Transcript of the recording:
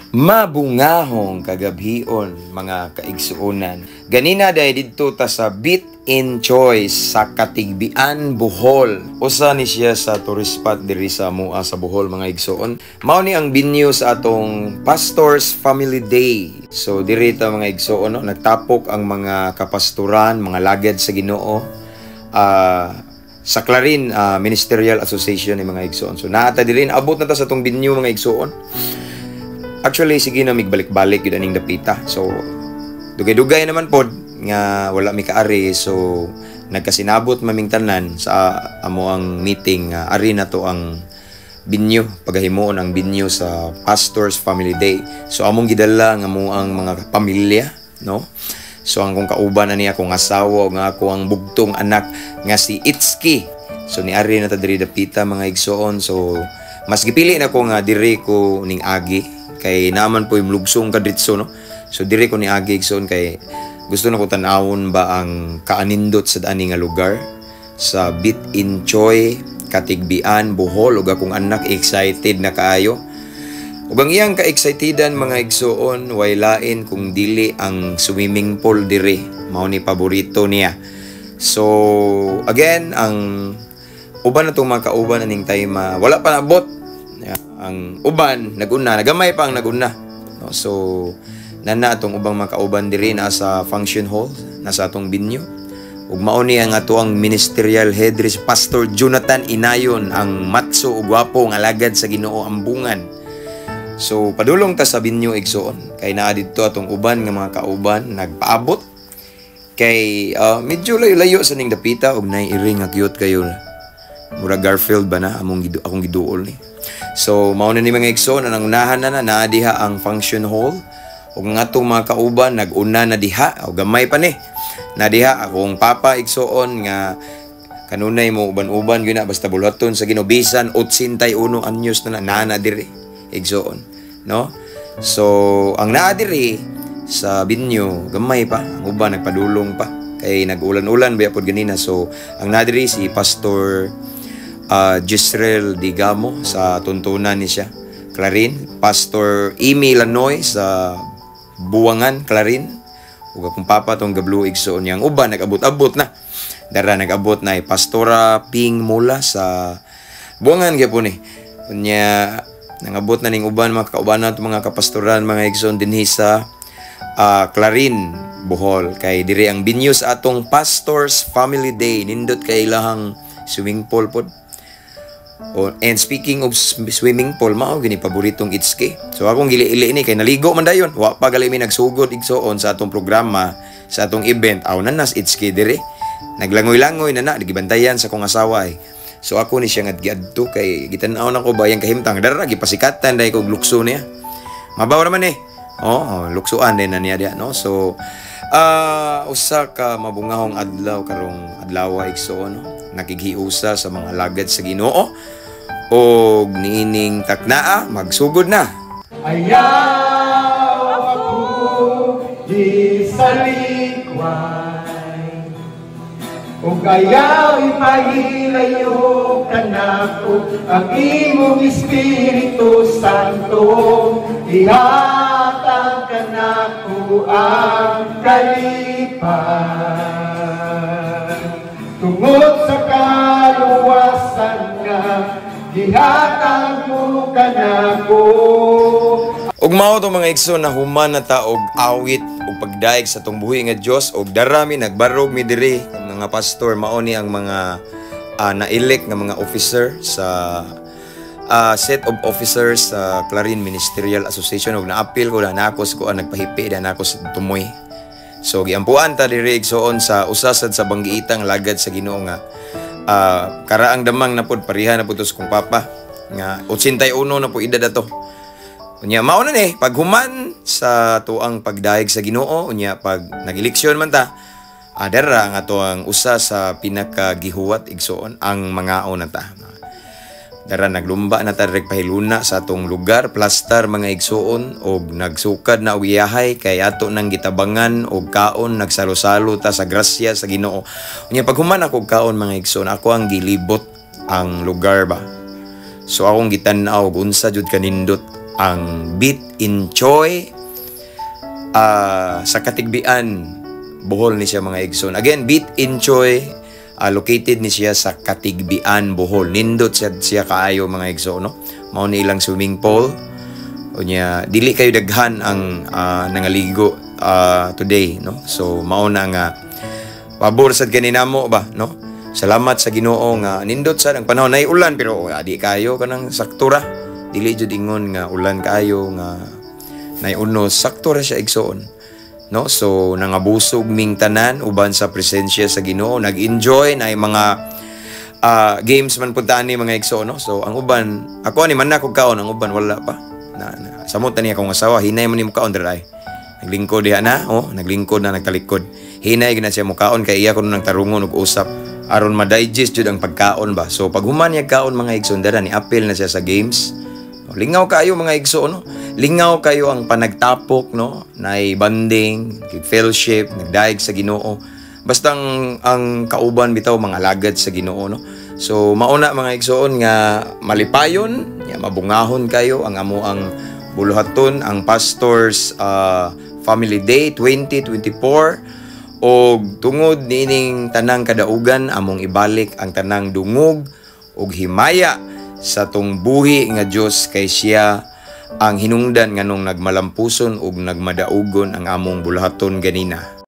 Mabungahong kagabhion, mga kaigsuonan. Ganina dahil didto ta sa Bit in Choice sa Katigbian, Bohol. Usa ni siya sa tourist spot diri sa mua sa Bohol, mga igsuon. Mao ni ang venue sa atong Pastors Family Day. So diri ta, mga igsuon, no, nagtapok ang mga kapastoran, mga lagad sa Ginoo. Sa Clarin Ministerial Association ni, mga igsuon. So naa ta diri, abot na ta sa atong venue, mga igsuon. Actually, sige na migbalik-balik yun aning dapita. So, dugay-dugay naman pod nga wala mi kaari. So, nagkasinabot maming tanan sa amo ang meeting nga ari na to ang venue, pagahimuon ang venue sa Pastors Family Day. So, among gidala nga amo ang mga pamilya, no? So, ang kong kauban ani akong asawa ug nga ako ang bugtong anak nga si Itski. So, niari na ta diri dapita, mga igsoon. So, mas gipili na ko nga diri ko ning agi kay naman po yung lugsong kadritso, no. So diri ko ni agi, igsoon, kay gusto na ko tan-awon ba ang kaanindot sa ani nga lugar sa Bit in Choy, Katigbian, Bohol. Ug akong anak excited na kaayo. Ug ang iyang ka-excitedan, mga igsoon, way lain kung dili ang swimming pool diri. Mao ni paborito niya. So again, ang uban na itong mga kauban aning time wala pa naabot. Yeah, ang uban naguna, nagamay pa ang naguna, no? So nana atong ubang mga kauban diri na sa function hall, nasa atong venue. Ug mao ni ang ato ang ministerial head diri, si Pastor Jonathan Inayon, ang matso ug gwapo nga alagad sa Ginoo ambungan. So padulong ta sa venue, igsoon, kay naa didto atong uban nga mga kauban nagpaabot kay medyo layo-layo sa ning dapita. Ug nay iri nga cute kayo, mura Garfield ba na among akong giduol ni. So mao na ni, mga igsoon, ang unahan na na naa diha ang function hall ug ang atong mga kauban nag-una na diha o gamay pa ni na diha. Akong papa, igsoon, nga kanunay mo uban-uban gyud na basta buluhaton sa Ginoo, bisan 81 anyos na na naa diri, igsoon, no. So ang naa diri sa venue gamay pa. Ang uban nagpadulong pa kay nag-ulan-ulan ba pod ganina. So ang naa diri si Pastor Gisrel Digamo sa Tuntunan ni siya, Clarin. Pastor Amy Lanoy sa Buwangan, Clarin. Ug akong papa tong gablu, igsoon. Niyang uban nag-abot-abot na dara, nag-abot na Pastora Ping Mula sa Buwangan gyapon ni. Unya nangabot na ning uban mga kaubanan ato, mga kapastoran, mga igsoon, dinhi sa Clarin, Bohol, kay diri ang venue sa atong Pastors Family Day. Nindot kay ilahang swimming pool pod. Oh, and speaking of swimming pool, mao gini paboritong Itski. So akong gili-ili ni kay naligo man dayon. Wa pa gali mi nagsugod, igsoon, sa atong programa, sa atong event. Aw na nas Itski diri. Naglangoy-langoy na na, gibantayan sa kong asawa ay. So ako ni siya nga giadto kay gitan-aw na ko ba yang kahimtang dara, gipasikatan dai kog lukso niya. Mabaw naman eh. Oh, luksuan din na niya diya, no. So usa ka mabungahong adlaw karong adlaw, igsoon, no. Nakighiusa sa mga alagad sa Ginoo og niining taknaa magsugod na. Ayaw ako isalikway ug ayaw ipahilayo kanako ang imong Espiritu Santo. Ihatag kanako ang kalipay tungod sa kaluwasan nga gihatag mo kanako. Ug mao to, mga igsoon, na human na ta og awit ug pagdaig sa tong buhi nga Dios og darami nagbarog mi diri ang mga pastor. Mao ni ang mga na-elect nga mga officer sa set of officers sa Clarin Ministerial Association. Ug naapil ko na nako sa kuan, nagpahipi na nako sa tumoy. So giampuan ta diri, igsoon, sa usasad sa banggiitang lagad sa Ginoo nga karaang damang na pod, pareha na pod to sa kong papa nga 81 na po edad ato. Unya mao na ni paghuman sa tuang pagdayeg sa Ginoo, unya pag nag-eleksyon man ta, dara ang ato ang usa sa pinakagihuwat, igsoon, ang mangaon na ta. Dara naglumba na ta direk pahiluna sa atong lugar, plastar, mga igsoon, og nagsukad na og iyahay kay ato nang gitabangan og kaon, nagsalo-salo ta sa grasya sa Ginoo. Unya paghuman ako og kaon, mga igsoon, ako ang gilibot ang lugar ba. So akong gitan-aw og unsa jud kanindot. Ang Beat in Choi sa Katigbian, Bohol ni siya, mga igsoon. Again, Beat in Choi, located ni siya sa Katigbian, Bohol. Nindot siya kaayo, mga igsoon, no? Mao ni ilang swimming pool. Unya dili kayo daghan ang nangaligo today, no? So mao na nga pabor sad kaninamo ba, no? Salamat sa Ginoo nga nindot sad ang panahon, nay ulan pero di kayo kanang sakto ra. Dili jud ingon nga ulan kayo nga nay unos, sakto ra siya, igsoon. No? So nangabusog ming tanan uban sa presensya sa Ginoo, nag-enjoy na mga games man puntaan ni, mga igsoon, no? So ang uban, ako ani man na kog kaon, ang uban wala pa. Na samot na niya akong asawa, "Hinay man nimo kaon dira." Naglingkod diha na, oh, naglingkod na nagtalikod. Hinay gina siya mukaon kay iya kuno nang tarungon og usap aron ma-digest jud ang pagkaon ba. So pag human niya kaon, mga igsoon, dara ni apil na siya sa games. Oh, lingaw kayo, mga igsoon, no? Lingaw kayo ang panagtapok, no? Nay bonding, fellowship, nagdayeg sa Ginoo. Basta ang kauban bitaw mga alagad sa Ginoo, no? So mauna, mga igsoon, nga malipayon, ya mabungahon kayo ang amo ang buluhaton, ang Pastors Family Day 2024, og tungod niining tanang kadaugan, among ibalik ang tanang dungog ug himaya sa tong buhi nga Dios kay siya ang hinungdan nganong nagmalampuson ug nagmadaugon ang among buluhaton ganina.